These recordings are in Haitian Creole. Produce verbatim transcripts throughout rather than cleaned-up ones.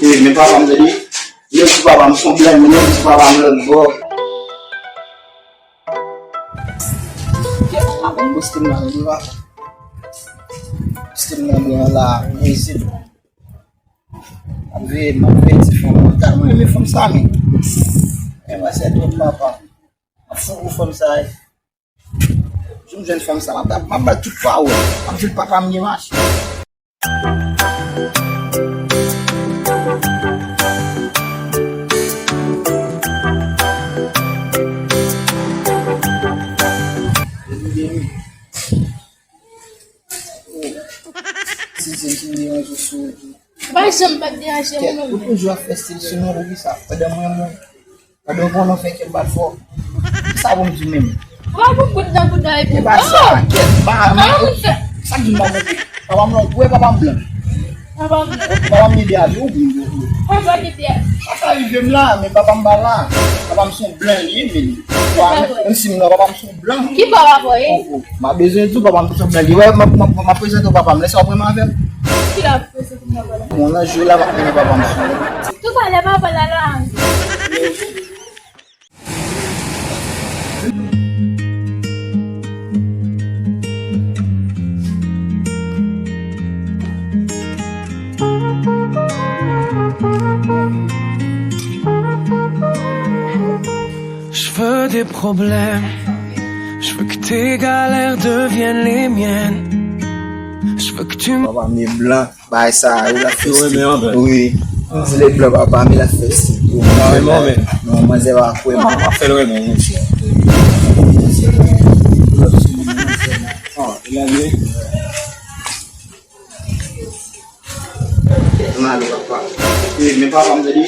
E, men papa m, tande. Yo di papa m se yon blan, men yo di papa m lòt bò. Kèt, apèn Boston nan, li va. Boston nan, li la, mezim. M ap veye, m ap veye ti fanm. Mwen, mwen renmen fanm sa, men. Men mwen, se twòp papa. M ap fou pou fanm sa, wi. Jou m jwenn fanm sa, m ap, m ap bat tout pawòl. M ap di l papa m gen machin. Si se ti deranje sou ou. Pa janm pa deranje mwen non. Ou toujou ap fè stil sou mwen, poukisa? Pandan mwen, mwen, pandan w konnen w fè kè m bat fò. Sa pou m di w menm? Ou pa pou kout nan bouda epi. E pa sa, kèt, pa, men, sa k di m pa pou kout. Papa m lan, ou wè papa m blan. Papa m blan. Papa m gen de avi, ou byen, ou byen. Papa gen de avi. Sa ka rive m la, men papa m pa la. Papa m se yon blan li ye, men. Menm si m nan, papa m se yon blan. Ki papa pa ye? Oh, oh. M a bezwen di w, papa m se yon blan li ye. Wè, m, m, m, m ap prezante w papa m. Lè sa w ap renmen avè m. Ki la prezante m papa la? Bon, nan jou la, m ap mennen papa m sou. Toutalè, papa la la. Je veux des problèmes. Je veux que tes galères deviennent les miennes. Je veux que tu m- Papa m ye blan. Bagay sa, wi, l ap fè stil. Wi. M di le blan papa m, l ap fè stil. Wi, non, men. Non, manzè pa kwè m. Ap fè l renmen w, monchè. Mal, papa. Wi, men papa m, tande.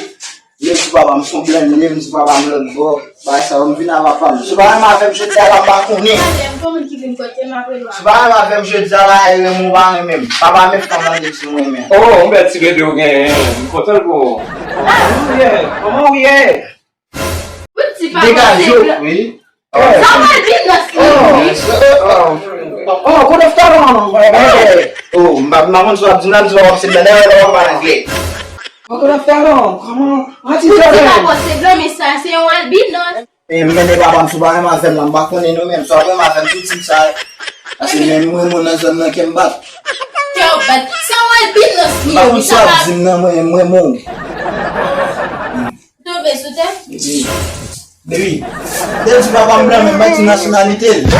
Yo di papa m se yon blan, yo di papa m lòt bò. Bagay sa yo, m vin a papa m. Si w pa renmen avè m jodi a la, m pa konnen. Tande, m gon moun ki vin kote m apre lwa. Si w pa renmen avè m jodi a la, e renmen w pa renmen m. Papa m e fanm nan di m si m renmen. Oh, yon bèl ti bebe w genyen. M kontan pou ou. Kòman w ye? Kòman w ye? Ou di papa m se blan. Wi. Sa w al binòs li, wi. Oh, good afternoon. Oh, m pa, m pa konn sa w ap di m la, m di w ap se blan, dayè w ap pale anglè. Uncle Aftaran, kòman? Ou di papa w se blan, men sa se yon albinos. E m mennen papa m sou pa renmen avè m la, m pa konnen nou menm. Sa w renmen avè m tout tip sa. Paske men mwen, mwen nan zòn nan kè m bat. Kè w bat. Se yon albinos li ye, wi, sa pa. M pa konn sa w ap di m nan, mwen, mwen, mwen. Tonbe sou tè? Baby, de di papa m blan, men m pa di nasyonalite l.